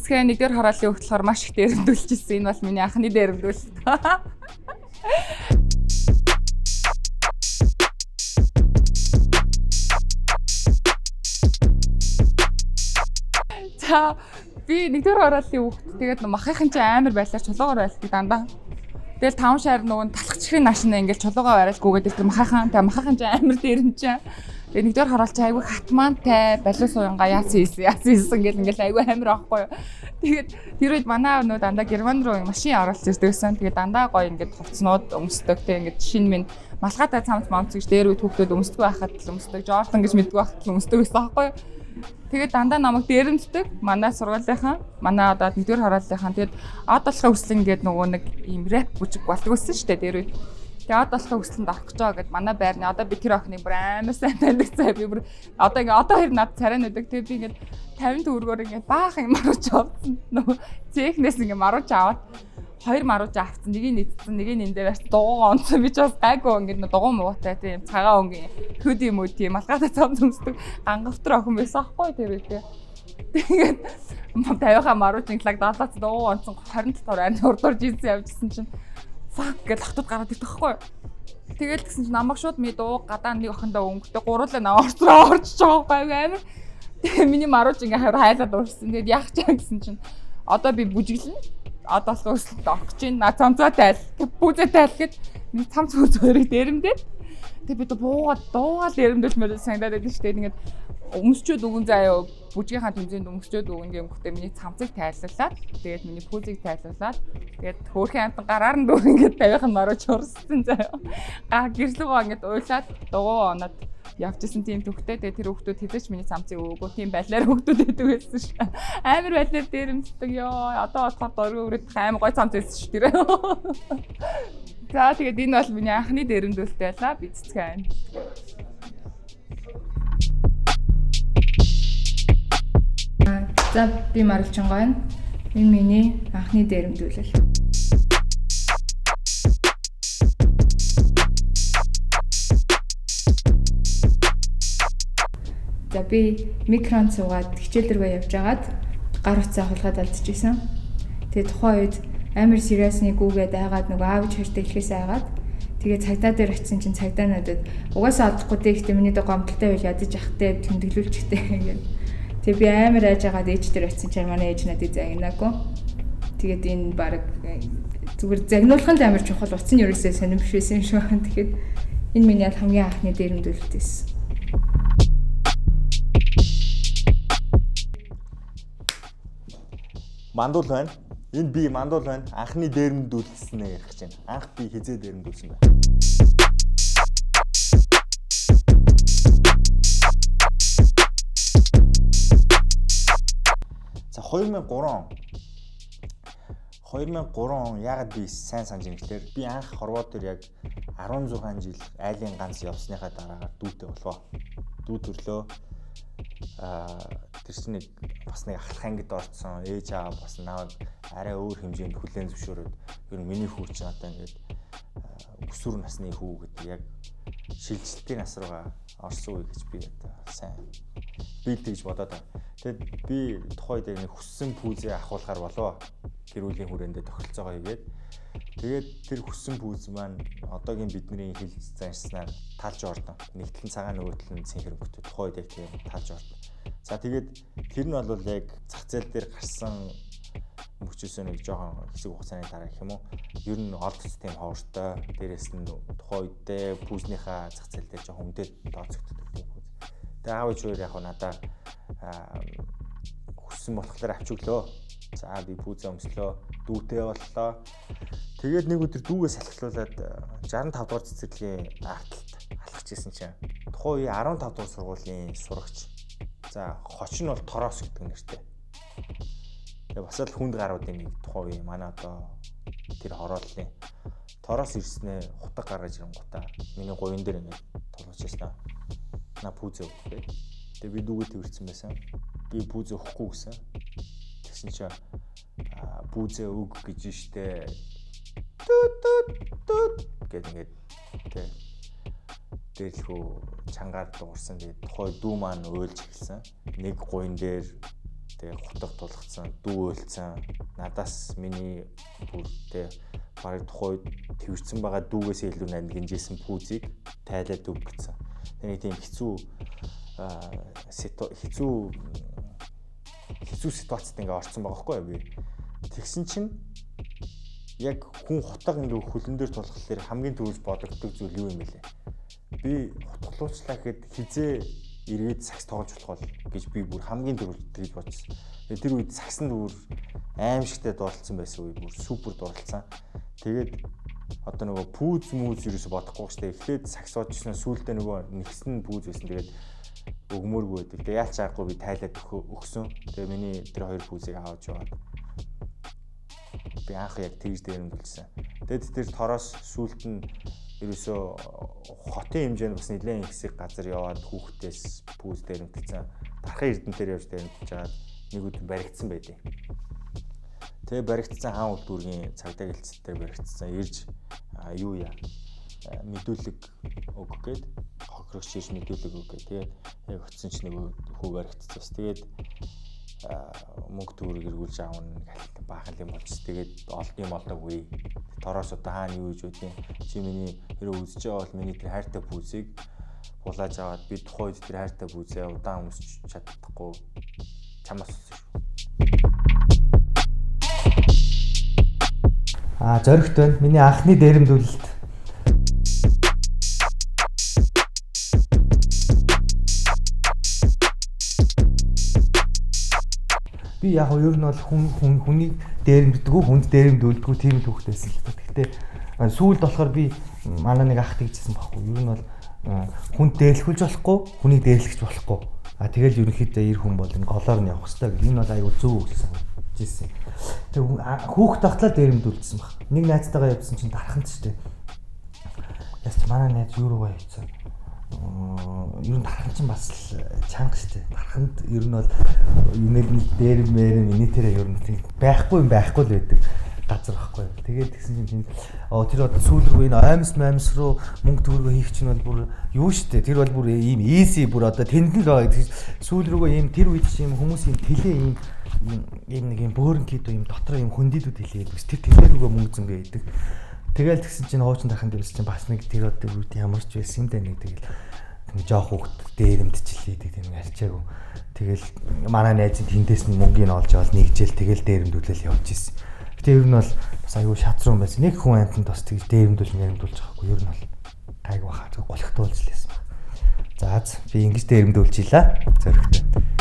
биццэцгээ нэгдүгээр хараалын хүүхд болохоор маш их дээрэмдүүлчихсэн. Энэ бол миний анхны дээрэмдүүлэлт. За, би нэгдүгээр хараалын хүүхд, тэгээд махынхан чинь амар байлаа, чулуугаар байлдаг дандаа. Тэгэл таван шар нөгөө талхчихын наашна ингээл чулуугаа барайл гүгээд тэр махахан, тэгээ махахан чинь амар дээрэмчээ. Тэгээ нэгдүгээр хараал чи айгүй хатмаантай балиус уянга яасан хийсэн яасан хийсэн гэл ингээл айгүй амар аахгүй юу. Тэгээд тэр үед манай аав нөө дандаа Герман руу машин оруулж ирдэг гэсэн. Тэгээд дандаа гоё ингээд хувцснууд өмсдөг. Тэгээд ингээд шин минь малгайтай цамц мамц гэж дээр үед хүүхдүүд өмсдөг байхад л өмсдөг. Jordan гэж мэддэг байхад л өмсдөг гэсэн аахгүй юу. Тэгээд дандаа намайг дээрэмддэг. Манай сургуулийнхаа, манай одоо нэгдүгээр хараалынхаа, тэгээд ад болохын хүслэн гээд нөгөө нэг ийм рэп бүжиг болдог байсан шүү дээ дээр үед. Тэгээд ад болохын хүслэнд орох гэж байгаа гэд манай байрны одоо би тэр охиныг бүр амар сайн таньдаг цай, би бүр одоо ингээ одоо хоёр над царай нүдэг. Тэгээд би ингээд 50 төгрөгөөр ингээд баахан юм маруулж авсан. Нөгөө цехнээс ингээ маруулж аваад хоёр маруулж авцсан. Нэгийг нийтсэн, нэгийг эндээ барьсан. Дугуйгаа онцсон. Би ч бас гайгүй ингээд дугуй муутай тийм цагаан өнгийн хөд юм уу тийм малгайтай цам зүмсдэг гангавтар охин байсан аахгүй тэр үедээ. Тэгээд 50-аа маруулж инглаг 70-аас дугуй онцсон 27 дугаар айн урдуур жинсэн явжсэн чинь fuck гэж охтууд гараад ирдэг байхгүй. Тэгэл тэгсэн чинь намайг шууд ми дуу гадаа нэг охиндоо өнгөтэй гуруулаа наваа орцроо орчиж байгаа байхгүй амар. Тэгээ миний маруулж ингээ хавар хайлаад уурсан. Тэгээд яах чаа гэсэн чинь одоо би бүжиглэнэ. Одоо л өсөлт орох гэж байна. Цамцаа тайл. Пүүзээ тайл гэд миний цамц пүүз хоёрыг дээрэмдээд. Тэгээ би буугаад дуугаал дээрэмдүүлмээр санагдаад байдаг шүү дээ. Тэгээд өмсчөөд өгөн заяа, бүжгийнхаа тэмцээнд өмсчөөд өгөн гэмхтэй миний цамцыг тайлуулаад, тэгээд миний пүүзийг тайлуулаад, тэгээд хөөрхөн амтан гараар нь дүүр ингээд тавих нь орож урссан заяа. Га гэрлүүгөө ингээд уйлаад дугуй оноод явж исэн тийм төвхтэй. Тэгээд тэр хүүхдүүд хэзээ ч миний цамцыг өгөөгүй, тийм байдлаар хүүхдүүд байдаг байсан ш. Амар байдлаар дээрэмддэг ёо. Одоо бодохоор дөрөв өрөөд амар гой цамц байсан ш тэр. За, тэгээд энэ бол миний анхны дээрэмдүүлэлт байлаа. Би цэцгэн. За, би Маралчингой байна. Энэ миний анхны дээрэмдүүлэл. За, би микрон суугаад хичээл рүүгээ явж байгаад гар утсаа хулгайд алдчихсан. Тэгээ тухайн үед амар сериасны гүүгээд айгаад нөгөө аав чиртэй хэлхээс айгаад тэгээ цагдаа дээр очисон чинь цагдаа надад угаасаа алдахгүй дээ, гэхдээ миний дэ гомдолтой байл ядаж ахтай тэмдэглүүлчихтэй ингээд. Тэгээ би амар айж агаад ээж дээр очисон чинь манай ээж надыг загнаагүй. Тэгээд энэ баг зүгээр загнуулах нь амар чухал, утас нь ерөөсөө сонирм биш байсан юм шиг байна. Тэгэхээр энэ миний хамгийн анхны дээрэмдүүлэлт байсан. Мандуул байна. Энэ би мандуул байна. Анхны дээрэмдүүлснээ ярих гэж байна. Анх би хизээ дээрэмдүүлсэн бэ? За, 2003 он. 2003 он яагаад би сайн санаж байгаа гэхээр би анх Хорват дээр яг 16 жил айлын ганц явсныхаа дараагаар дүүтэй болвоо. Дүү төрлөө. Тэр чинь нэг бас нэг ахлах ангид орцсон. Ээж аав бас намайг арай өөр хэмжээнд хүлээн зөвшөөрөөд ер нь миний хүү чинь одоо ингээд өсвөр насны хүү гэдэг яг шилжилтийн нас руугаа орсон үе гэж би одоо сайн бэлдэг гэж бодоод байна. Тэгэд би тухайн үед нэг хүссэн пүүзээ ахуулахар болов. Гэр бүлийн хүрээндээ тохиролцоогоо хийгээд, тэгээд тэр хүссэн пүүз маань одоогийн бидний хэл заншснаар талж ордон. Нэг тал нь цагаан, нөгөө тал нь цэнхэр өнгөтэй. Тухайн үед яг тийм талж ордон. За, тэгээд тэр нь бол яг зах зээл дээр гарсан мөчөөсөө нэг жоохон хэсэг хугацааны дараа гэх юм уу. Ер нь олдц тийм ховортой. Дээрээс нь тухайн үедээ пүүзнийхаа зах зээл дээр жоохон үнэтэй тооцогддог тийм пүүз. Тэгээ аав ээж хоёр яг надаа хүссэн болохоор авч өглөө. За, би пүүзээ өмслөө. Дүүтэй боллоо. Тэгээд нэг өдөр дүүгээ салхилуулад 65 дугаар цэцэрлэгийн арталт алхаж исэн чинь тухайн үеийн 15 дугаар сургуулийн сурагч. За, хоч нь бол Торос гэдэг нэртэй. Тэгээ бас л хүнд гаруудын нэг тухайн үеийн манай одоо тэр хорооллын Торос ирснээ хутаг гаргаж ирэнгуутаа миний гуян дээр ингээд тулгаж ирсэн. На пүүзээ өг гээд. Тэгээ би дүүгээ тэрсэн байсан. Би пүүзээ өгөхгүй гэсэн. Тэгсэн чинь пүүзээ өг гэж штэ. Түт түт түт гэд ингээд тэ дээрлэхүү чангаар дуурсан. Тэгээд тухай дүү маань уйлж эхэлсэн. Нэг гуян дээр Тэгээ хутга тулгцсан, дүү уйлцсан. Надаас миний бүр тэ бараг тухайн үед тэрсэн байгаа дүүгээс илүү нандинжсэн пүүзийг тайлаад өгсөн. Тэгээ нэг тийм хэцүү хэцүү хэцүү ситуацид ингээ орцсон байгаа байхгүй юу би. Тэгсэн чинь яг хүн хутга ингээ хөлөн дээр тулхлаар хамгийн түрүүж бодогддог зүйл юу юм бэ лээ? Би хутгалуучлаа гэхэд хизээ эргээд сакс тоглож болох бол гэж би бүр хамгийн түрүүж тэгж бодсон. Тэгээ тэр үед саксанд бүр аимшигтай дурлцсан байсан үе бүр супер дурлцсан. Тэгээд одоо нөгөө пүүз мүүз ерөөсө бодохгүй шүү дээ. Эхлээд сакс оожсэн сүүлдээ нөгөө нэгсэн пүүз байсан. Тэгээд өгмөөргүй байдаг. Тэгээ яалч аргагүй би тайлаад өгсөн. Тэгээ миний тэр хоёр пүүзийг аваад яваад би анх яг тэгж дээрэмдүүлсэн. Тэгээд тэр тороос сүүлд нь ерөөсөө хотын хэмжээнд бас нэлээд их хэсэг газар яваад хүүхдээс пүүз дээрэмдсэн. Дархын эрдэнтээр явж дээрэмдэж жагаад нэг өдөр баригдсан байдیں۔ Тэгээ баригдсан хаан улдүүргийн цагдаа гэлцэлтээр баригдсан. Ирж юу яа мэдүүлэг өг гээд хохирогч ирж мэдүүлэг өг гээд тэгээд яг очисон чинь нэг хүү баригдсан. Тэгээд мөнгө төгрөг эргүүлж аавна нэг баахан юм болж тэгээд олд юм олдоогүй. Тороос одоо хаана юу гэж үгүй. Чи миний хэрэг үзэж байгаа бол миний тэр хайртай пүүзийг булааж аваад би тухайн үед тэр хайртай пүүзээ удаан өмсч чадахгүй чамаас шүү. Аа зоригт байна. Миний анхны дээрэмдүүлэлт. Би яг нь ер нь бол хүн хүнийг дээрэмддэггүй, хүнд дээрэмдүүлдэггүй тийм л хүүхэд байсан л та. Гэхдээ сүүлд болохоор би манай нэг ах тэгжсэн байхгүй. Ер нь бол хүнд дээрлэхүүлж болохгүй, хүнийг дээрлэхж болохгүй. А тэгэл ерөнхийдөө эр хүн бол энэ голоор нь явах хэрэгтэй гэх. Энэ бол аюу зөв өгсөн санагдчихсэн. Тэг хүүхэд багтлаа дээрэмдүүлсэн баг. Нэг найзтайгаа явсан чинь дарханд шүү дээ. Яс чи манай найз юу руугаа явцсан. Ер нь дархан чинь бас л чанга шүү дээ. Дарханд ер нь бол юунэл нэг дээр мээр миний тэрэ ер нь тийм байхгүй юм байхгүй л байдаг газар байхгүй. Тэгээд тэгсэн чинь тэр одоо сүүл рүү энэ аймс маймс руу мөнгө төгрөгөө хийх чинь бол бүр юу шүү дээ. Тэр бол бүр ийм easy бүр одоо тэнд л байгаа гэдэг. Сүүл рүүгээ ийм тэр үед чинь ийм хүмүүс ийм тэлээ ийм ийм нэг ийм бөөрөнхийдөө ийм дотроо ийм хөндийдүүд хэлээд бас тэр тэлээ рүүгээ мөнгө зөнгөө хийдэг. Тэгэл тэгсэн чинь хуучин дархан дээрс чинь бас нэг тэр одоо үед ямар ч байсан юм даа нэг тэгэл тийм жоох хүүхд дээрэмдчихлээ гэдэг тийм арчаагүй. Тэгэл манай найз нь тэндээс нь мөнгийг олж авал нэгжээл тэгэл дээрэмдүүлэл явж исэн. Гэтэ ер нь бол бас аюу шатруу байсан. Нэг хүн амтанд бас тэгж дээрэмдүүл мэрэмдүүлж байгаагүй. Ер нь бол гайгүй хаа зөв голхтуулж лээсэн баг. За би ингэж дээрэмдүүлж илаа. Зоригтой.